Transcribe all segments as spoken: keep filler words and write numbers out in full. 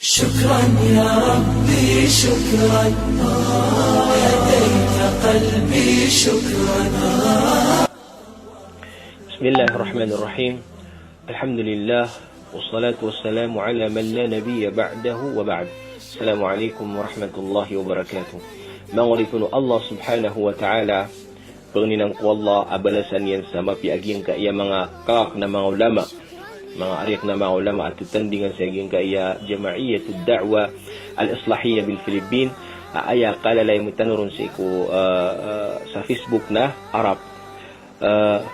شكرا يا ربي، شكرا، هديت قلبي، شكرا. بسم الله الرحمن الرحيم. الحمد لله، والصلاة والسلام على من لا نبي بعده وبعد. السلام عليكم ورحمة الله وبركاته. Manga oripn o Allah subhanahu wa ta'ala, pangnin ko Allah a balasan iyan sa mapiya a giyangkaya manga kakn a manga ulama, manga ari akn a manga ulama a tatandingan sa giyangkaya Jam'iyatud Da'wah Al-Islahiyah bil Filipin, a aya kalalayon tano ron sii ko, ah, ah, sa Facebook na Arab. Ah,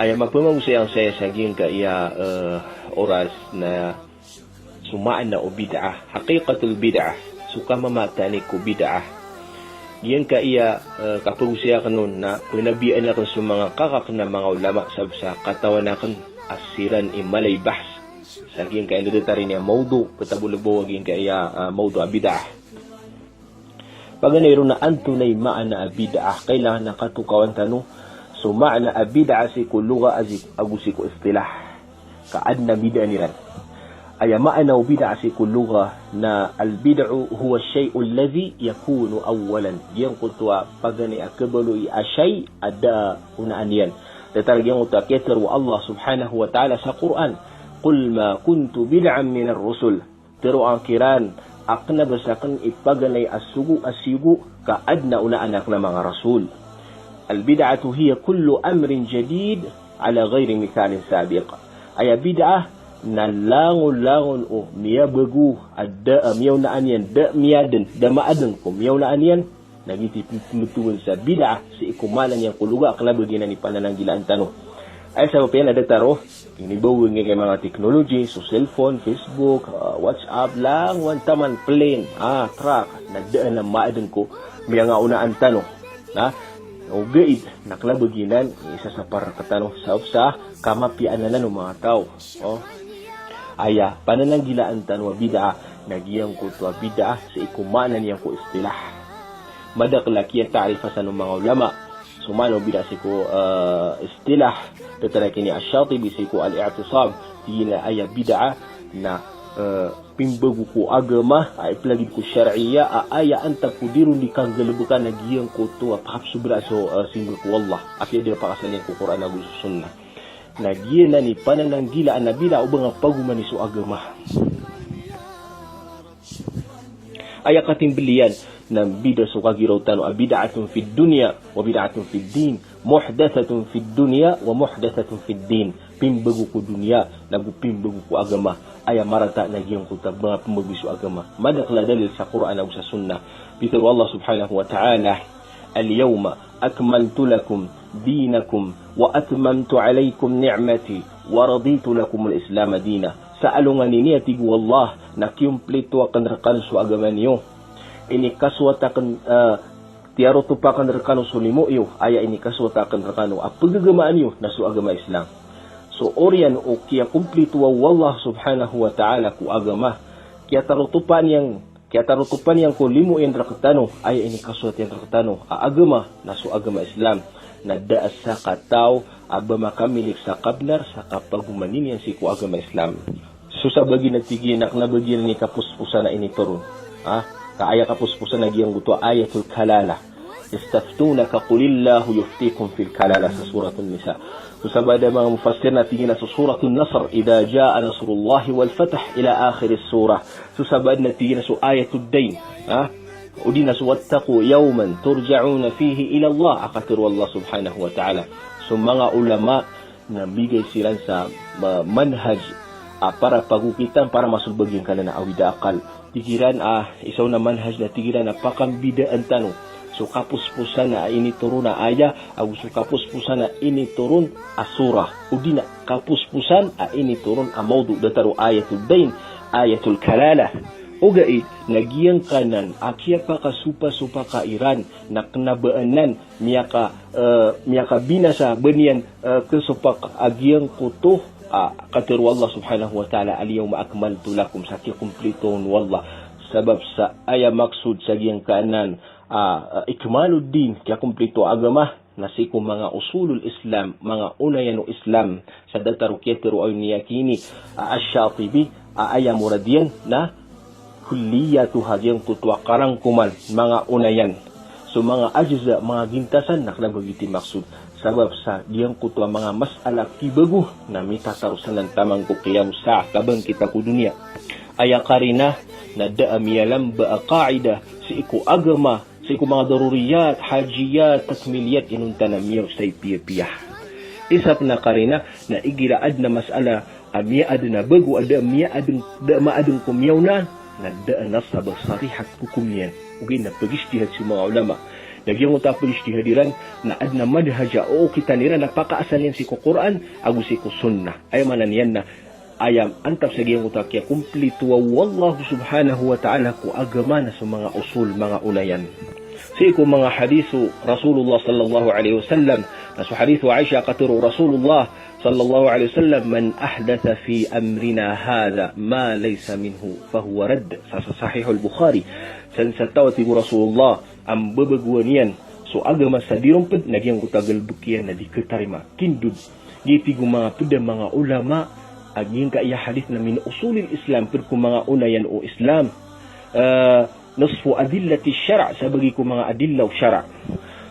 aya mapmagosay akn saya sa giyangkaya, ah, oras na so maana o bid'ah, haqiqatul bid'ah, so kamamatanik o bid'ah. Giyangkaya, eh, kapagosay akn on na pnabiyaan akn so manga kakn a manga ulama sabap sa katawan akn a siran i mala i bahs sa giyangkaya datar ini a mawdu', ptabo lbo a giyangkaya, eh, mawdu' a bid'ah. Paganay ron na antonaa i maana a bid'ah, kailangan na katokawan tano so maana a bid'ah sii ko lugha ago sii ko istilah. Ka adn a bid'ah iran. Aya maana o bid'ah sii ko lugha na al-bid'u huwa ash-shay'u alladhi yakunu awwalan. Giyangkoto a paganay a kabaloy a shay' a da a onaan iyan. Datar giyangkoto a kiyatharo o Allah subhanahu wa ta'ala sa Qur'an, "Qul ma kuntu bid'an minar rusul." Tharoa ngka kiran a kna ba sakn i paganay a sogo a siyogo ka adn a onaan akn a manga rasul. Al-bid'atu hiya kullu amrin jadid ala ghayri mithalin sabiq. Aya bid'ah na langon-langon o miyabago a da a miyaonaan iyan, da miyaadn, da maadn ko miyaonaan iyan, na giyoto i pmbtowan sa bid'ah sii ko maana niyan ko lugha a kna ba giyanan i panananggilaan tano. Aya sabap iyan a datar o inibaw o giyangkaya manga technology, so cellphone, Facebook, ah, WhatsApp, langowan taman, plane, ah, truck, na da a maadn ko miyangaonaan tano. Na ogaid na kna ba giyanan i sasapar rktano sabap sa kamapiyaan anan o manga taw. Oh. Aya panananggilaan tano a bid'ah na giyangkoto a bid'ah sii ko maana niyan ko istilah. Madakl a kiyata'rifa san o manga ulama so maana o bid'ah sii ko, eh, istilah. Datar akn i Ash-Shatibi sii ko Al-I'tisam, tig iyan a aya bid'ah na, eh, pimbago ko agama a iplagid ko shar'iyah a aya antap ko di ron di kanggalbka na giyangkoto a pakapsobra so, eh, simba ko Allah, apiya di a pakasaliyan ko Qur'an ago so Sunnah. Na giyanan i panananggilaan a bid'ah o ba nga pagomani so agama. Aya katimbl iyan na bid'ah so kagiraw tano a bid'atun fid dunya wa bid'atun fid din, muhdathatun fid dunya wa muhdathatun fid din. Pimbago ko doniya nago pimbago ko agama. Aya marata na giyangkoto a ba nga pmbago so agama. Madakl a dalil sa Qur'an ago sa Sunnah. Pitharo o Allah subhanahu wa ta'ala, "Al-yawma akmaltu lakum dinakum wa atmamtu alaykum ni'mati wa raditu lakumul Islama dina." Sa alongan ini a tig o Allah na kiyomplito akn rkano so agama niyo. Inikasowat akn, eh, tiyarotop akn rkano so limo iyo, aya inikasowat akn rkano a pagagamaan iyo na so agama Islam. So oriyan o kiyakomplito o Allah subhanahu wa ta'ala ko agama, kiyatarotopan iyan Kiyatarotopan iyan ko limo iyan rktano, aya inikasowat iyan rktano a agama na so agama Islam, na da a sakataw a ba makamilik sa kabnar sa kapagomani niyan sii ko agama Islam. So sabagi na tig iyan a kna ba giyanan i kaposposan a initoron. Ha? Ka aya kaposposan na giyangkoto a Ayatul Kalalah. Yastaftunaka qulillahu yuftikum fil kalalah sa Suratun Nisa. So sabaad a manga mufassir na tig iyan a so Suratun Nasr, idha jaa nasrullahi wal fath, ila akhir surah. So sabaad na tig iyan a so Ayatud Dayn, ha? O di na so wattaqu yawman turja'una fihi ila Allah, a katharo o Allah subhanahu wa ta'ala. So manga ulama na mbigay siran sa, ah, manhaj a para pagokitan, para masolbag iyan kanan a awid a akal. Tig iran a isa on a manhaj na tig iran a pakambidaan tano so kaposposan a initoron a ayah ago so kaposposan a initoron a surah. O di na kaposposan a initoron a mawdu', datar o Ayatud Dayn, Ayatul Kalalah. Ogaid na giyangkanan a kiyapakasopasopak iran na kna ba anan miyaka, eh, miyakabinasa ba niyan, eh, kasopak a giyangkoto a katharo o Allah subhanahu wa ta'ala, "Al-yawma akmaltu lakum," sa kiyakomplito on o Allah. Sabap sa aya maksod sa giyangkanan a, eh, ikmaluddin, kiyakomplito a agama, na sii ko manga usulul Islam, manga onayan o Islam, sa datar o kiyatharo o aya niyan kini, ah, Ash-Shatibi, A aya morad iyan na kulliyatuha, giyangkoto a karangkoman, manga onayan. So manga ajza, manga gintasan, na kna ba giyoto i maksod. Sabap sa giyangkoto a manga masala kibago na mitataro sanan taman ko qiyam saah, kabangkita ko doniya. Aya karina na da a miyalamba a qaida sii ko agama, sii ko manga daruriyat, hajiyat, takmiliyat, inonta na miyaosay piyapiya. Isa pn a karina na igira adn a masala a miyaadn a bago, a da a miyaadn, da a maadn ko miyaona, na da a nas a ba sarihat hukum iyan. Ogaid na pag-ijtihad so manga ulama. Na giyangkoto a pag-ijtihad iran na adn a manhaj a okitan iran a pakaasal iyan sii ko Qur'an ago sii ko sunnah. Aya maana niyan na aya antap sa giyangkoto a kiyakomplitowa o Allah subhanahu wa ta'ala ko agama na so manga usul, manga onayan. Sii ko manga hadith o Rasulullah sallallahu alaihi wasallam, na so hadith o Aisha, katharo o Rasulullah sallallahu alaihi wasallam, "Man ahdatha fi amrina hadha ma laysa minhu fahuwa radd." Sa, sa Sahihul Bukhari. Sadn sa taw, tig o Rasulullah, a mbabagoan iyan so agama sa di ron pd, na giyangkoto a galbk iyan na di katarima. Kindod. Giya tig o manga pd a manga ulama a giyangkaya hadith na min usulil Islam, pd ko manga onayan o Islam. Eh, nisfu adillati shara', sabagi ko manga adilla o shara'.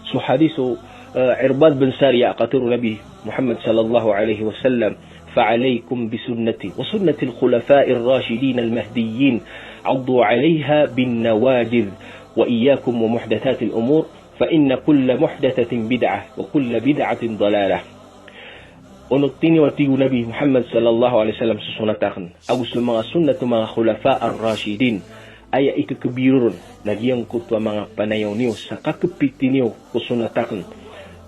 So hadith o, eh, Irbad bin Sariyah, katharo o Nabi Muhammad sallallahu alaihi wasallam, "Fa alaykum bi sunnati wa sunnatil khulafa'ir rashidin al mahdiyyin, addu alayha bin nawajidh, wa iyyakum wa muhdathatil umur, fa inna kulla muhdathatin bid'ah, wa kulla bid'atin dalalah." Onoti niyo, a tig o Nabi Muhammad sallallahu alaihi wasallam, so sunnat akn ago so manga sunnat o manga khulafa ar-rashidin. Aya ikakbiro ron na giyangkoto a manga panayaw niyo sa kakpiti niyo ko sunnat akn.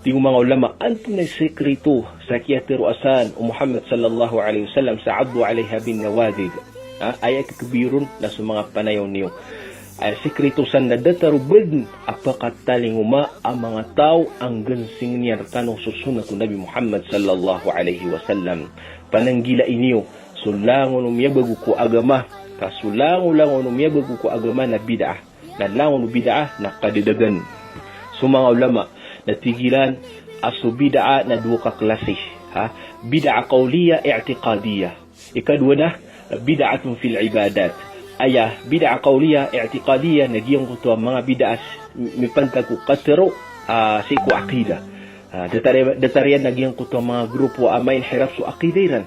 Tig o manga ulama, antonaa i sekreto sa kiyatharoa san o Muhammad sallallahu alaihi wasallam sa "addu alaiha bin nawajidh"? Ha, aya ikakbiro ron na so manga panayaw niyo. Aya sekreto san na datar o ba dn a pakatalingoma a manga taw a nggansingn iyan rkano so sunnat o Nabi Muhammad sallallahu alaihi wasallam. Pananggilai niyo so langon o miyabago ko agama, ka so langolangon o miyabago ko agama na bid'ah. Na langon o bid'ah na kadadagan. So manga ulama na tig iran a so bid'ah na dowa ka klasi. Ha? Bid'ah qawliyah, i'tiqadiyah. Ikadowa na bid'atun fil ibadat. Aya bid'ah qawliyah, i'tiqadiyah na giyangkoto a manga bid'ah s-, mipantag ko katharo, ah, sii ko aqidah. Ah, datar, datar iyan na giyangkoto a manga grupo a mainhiraf so aqidah iran.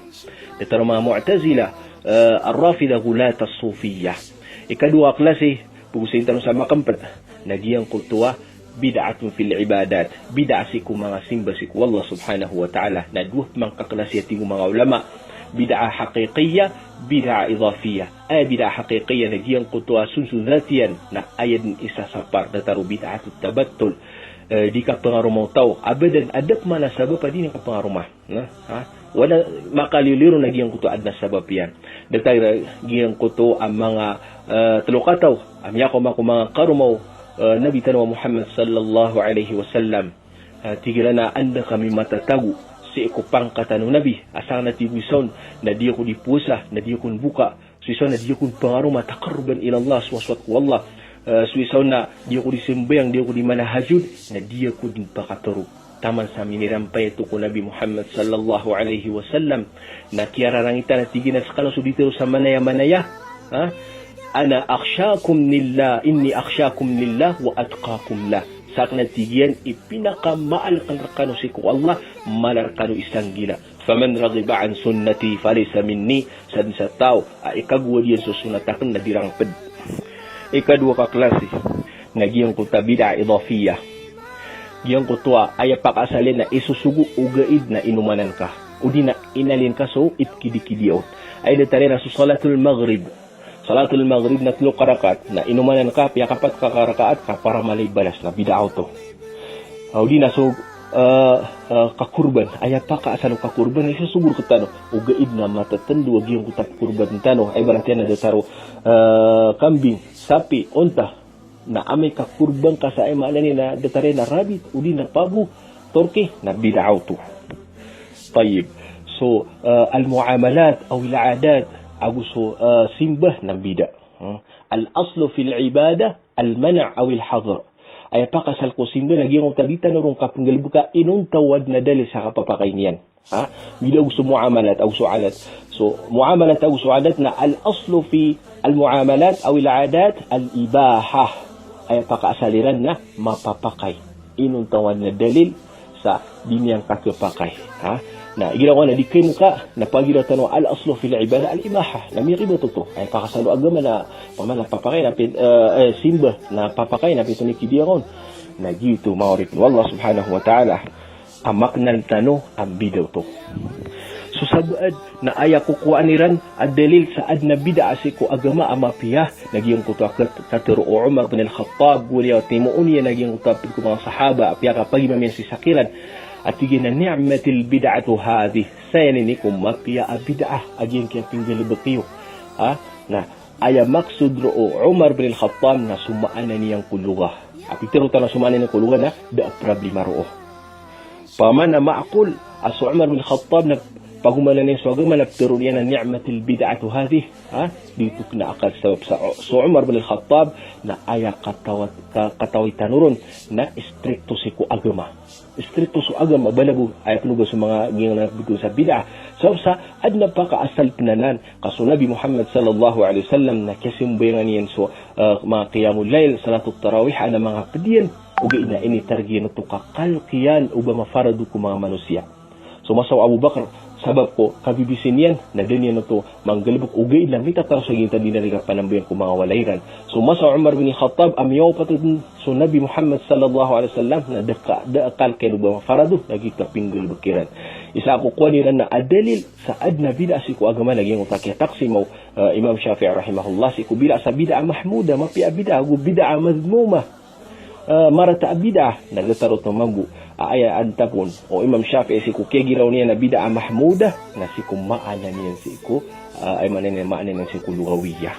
Datar o manga Mu'tazilah, eh, Ar-Rafidah, Ghulat, As-Sufiyyah. Ikadowa a klasi, pagosayin tano sa makmpet, na giyangkoto a bid'atun fil ibadat. Bid'ah sii ko manga simba sii ko Allah subhanahu wa ta'ala. Na dowa pman ka klasi a tig o manga ulama. Bid'ah haqiqiyyah, bid'ah idafiyyah. Aya bid'ah haqiqiyyah na giyangkoto a sonson dhat iyan, na aya dn i sasapar, datar o bid'atut tabattul. Eh, di kapangaroma o taw. Abadan, adn pman a sabap a di niyan kapangaroma. Na, ha? Wala makaliyo-liyo ron a giyangkoto a adn a sabap iyan. Datar giyangkoto a manga, eh, tlo kataw a miyakaoma ko manga karoma o, eh, Nabi tano a Muhammad sallallahu alaihi wasallam. Eh, tig iran a anda kami matatago sii ko pangkatan o Nabi. Asar na tig o isa on na di ako di powasa, na di ako di boka. So isa on na di ako di pangaroma taqarruban ila Allah, sowasowat ko Allah. Eh, so isa on na di ako di sambayang, di ako di manahajud, na di ako di pakatharo. Taman sa minirampay oto ko Nabi Muhammad sallallahu alaihi wasallam. Na kiyararangitan a tig iyan a skano so di tero sa manaya-manaya. Ha? Ana akhshakum lillah, inni akhshakum lillah wa atqakum lah. Sakn a tig iyan i pinakamaal akn rkano sii ko Allah, maal rkano i sanggila. Faman raghiba an sunnati falaysa minni, sadn sa taw a ikagowad iyan so sunnat akn na di rangpd. Ikadowa ka klasi, na giyangkoto a bid'ah idafiyyah. Giyangkoto a aya pakaasal iyan na isosogo ogaid na inomanan ka. O di na inalin ka so ipkidikidi on. Aya datar iyan na so salatul maghrib. Salatul maghrib na tlo ka rakaat, na inomanan ka, piyakapat ka rakaat, ka para mala i balas, na bid'ah oto. O di na so, eh, eh, kakorban, aya pakaasal o kakorban, isosogo rktano. Ogaid na matatndo a giyangkoto a korban tano, ibarat iyan na datar o, eh, kambing, sapi, onta, na amay ka korban ka sa, aya maana niyan na datar iyan na rabbit, o di na pabo, turkey, na bid'ah oto. Tayyib. So, eh, al-muamalat aw al-adat, ago so, eh, simba na bid'ah. Hmm. Al-aslu fil ibadah al-man' aw al-hadr. Aya pakaasal ko simba na giyangkoto a di tano ron kapnggalbka inonta o adn a dalil sa kapapakay niyan. Ha? Bida ago so muamalat ago so adat. So, muamalat ago so adat na al-aslu fi al-muamalat aw al-adat al-ibahah. Aya pakaasal iran na mapapakay inonta o adn a dalil sa di niyan kakepakay. Ha? Na igira ko na di kay mka, na pagira tano al-aslu fil ibadah al-ibahah. Na miyakibatoto. Aya pakaasal o agama na pamana papakay na pit-, eh, eh, simba na papakay na pito ni kidiya kon. Na giyoto, manga oripn o Allah subhanahu wa ta'ala, a maknan tano a bida oto. So sabaad na aya kokowaan iran a dalil sa adn a bid'ah sii ko agama a mapiya, na giyangkoto a kat-, katharo o Umar bin Al-Khattab, gowani a timoon iyan a giyangkoto a pd ko manga sahaba a piyakapagimam iyan sii sakiran, a tig iyan a, "Ni'matil bid'atu hadhih." Saya ini ko mapiya a bid'ah a giyangkaya pinggalbk iyo. Ha? Na aya maksod roo o Umar bin Al-Khattab na so maana niyan ko lugha. A pitharo tano so maana niyan ko lugha na da a problema roo. Pamana ma'qul a so Umar bin Khattab na pagomanan iyan so agama na ptharoon iyan a, "Ni'matil bid'atu hadhih." Ha? Di oto kna a akal sabap sa so Umar bin Khattab na aya katawa-, ka-, katawi tano ron na istrikto sii ko agama. Istrikto so agama, balabaw, aya pnoga so manga giyangkanan a btad sa bid'ah. Sabap sa adn a pakaasal pn anan, ka so Nabi Muhammad sallallahu alaihi wasallam na kiyasambayangan iyan so, eh, manga qiyamul layl, salatut tarawih, adn a manga pd iyan, ogaid na initarg iyan oto ka kalk iyan o ba mafarado ko manga manosiya. So masa o Abu Bakar, sabap ko kabibisi niyan, na da niyan oto manggalbk, ogaid na mitatar so giyangkaya di niyan kapanambayang ko manga walay iran. So masa o Umar bin Khattab, a miyawapat dn so Nabi Muhammad sallallahu alaihi wasallam, na da ka, da a kalk iyan o ba mafarado, na giyoto a pinggalbk iran. Isa a kokowaan iran a dalil sa adn a bid'ah sii ko agama na giyangkoto a kiyataksima o, eh, Imam Shafi'i rahimahullah sii ko bid'ah sa bid'ah mahmudah, mapiya a bid'ah, ago bid'ah madhmumah, eh, marata a bid'ah. Na datar oto mambo a aya antap on o Imam Shafi'i sii ko kiyagiraw niyan a bid'ah mahmudah, na sii ko maana niyan sii ko, eh, aya maana niyan, maana niyan sii ko lughawiyah.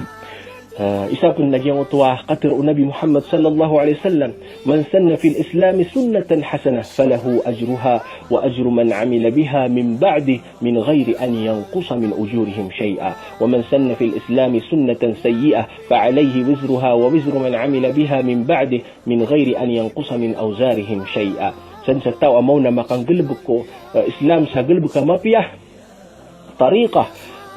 Eh, isa pn na giyangkoto a katharo o Nabi Muhammad sallallahu alaihi wasallam, "Man sanna fil Islami sunnatan hasanah, falahu ajruha wa ajru man amila biha min ba'dih min ghairi an yanqusa min ujurihim shay'a. Wa man sanna fil Islami sunnatan sayyi'ah, fa alaihi wizruha wa wizru man amila biha min ba'dih min ghairi an yanqusa min awzarihim shay'a." Sadn sa taw a maona makanggalbk ko, eh, Islam sa galbk a mapiya, tariqah,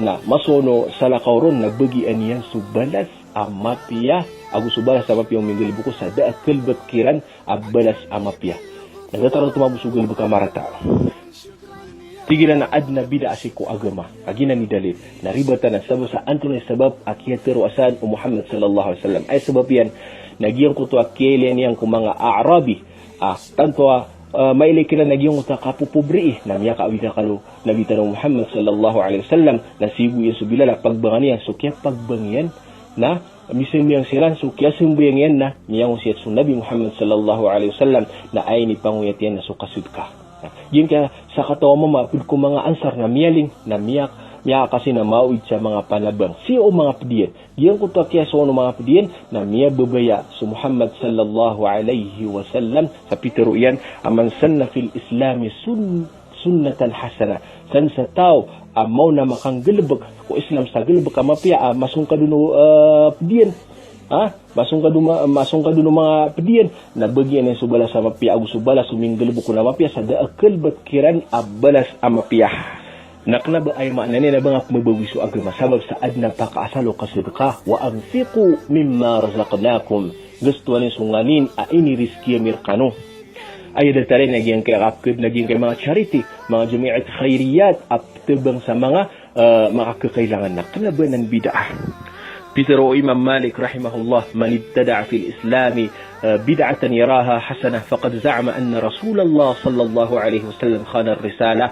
na masono salakaw ron na bagian iyan so balas a mapiya, ago so balas a mapiya o minggalbk ko sa da a kalbk kiran a balas a mapiya. Na datar oto mambo so galbk a marata. Tig iran a adn a bid'ah sii ko agama. Kagiya na ni dalil. Na ribat anan sabap sa antonaa i sabap a kiyatharo a san o Muhammad sallallahu alaihi wasallam. Aya sabap iyan na giyangkoto a kiyailay niyan ko manga A'rabi. Ah, tanto a, ah, mailay kiran na giyangkoto a kapopobri i. Na miyakaawid a kalo Nabi tano Muhammad sallallahu alaihi wasallam. Na siyogo iyan so Bilal a pagbangan iyan so kiyapagbang iyan. Na misambayang siran, so kiyasambayang iyan na miyangosiyat so Nabi Muhammad sallallahu alaihi wasallam, na aya inipangoyat iyan na so kasadka. Na giyangkaya sakataw a mama a pd ko manga Ansar na miyaling, na miyak-, miyakakasi na maawid sa manga panabang sii o manga pd iyan. Giyangkoto a kiyasowa o manga pd iyan, na miyababaya so Muhammad sallallahu alaihi wasallam sa pitharo iyan a, "Man sanna fil Islami sun-, sunnatan hasanah." San sa taw a maona makanggalbk ko Islam sa galbk a mapiya, a masongkad on o, eh, pd iyan. Ha? Masongkad on ma-, masongkad on o manga pd iyan. Na bagian iyan so balas a mapiya, ago so balas o minggalbk on a mapiya, sa da a kalbk kiran a balas a mapiya. Na kna ba aya maana niyan na ba nga pmbabawi so agama, sabap sa adn a pakaasal o kasadka, "Wa anfiqu mimma razaqnakum." Gastoa niyo so nganin a inirizki ami rkano. Aya datar iyan na giyangkaya kapkd na giyangkaya manga charity, manga jamiat khairiyat, a ptabang sa manga, eh, makakakailangan, na kna ba anan bid'ah. Pitharo o Imam Malik rahimahullah, "Man ibtada'a fil Islami, eh, bid'atan yaraha hasanah, faqad za'ama anna Rasulullah sallallahu alaihi wasallam khana ar-risalah."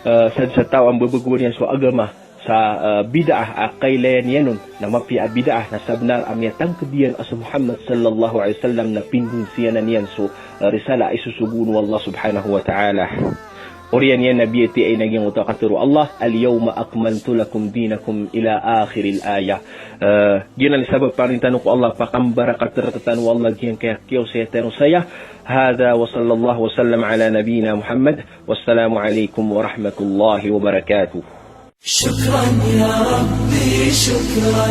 Eh, sadn sa taw a mbabagoan iyan so agama sa, eh, bid'ah a kailayan iyan on na mapiya a bid'ah, na sabnar a miyatangkd iyan a so Muhammad sallallahu alaihi wasallam na pindonsiyanan iyan so, eh, risalah a isosogo on o Allah subhanahu wa ta'ala. Oriyan iyan na biyatiya iyan a giyangkoto a katharo o Allah, "Al-yawma akmaltu lakum dinakum," ila akhiril ayah. Eh, giyanan i sabap a pangnin tano ko Allah, pakambarakat rktano o Allah giyangkaya kiyaosaya tano saya. Hadha wa sallallahu wa sallam ala nabiyyina Muhammad. Wassalamu alaikum warahmatullahi wabarakatuh. شكرا يا ربي، شكرا.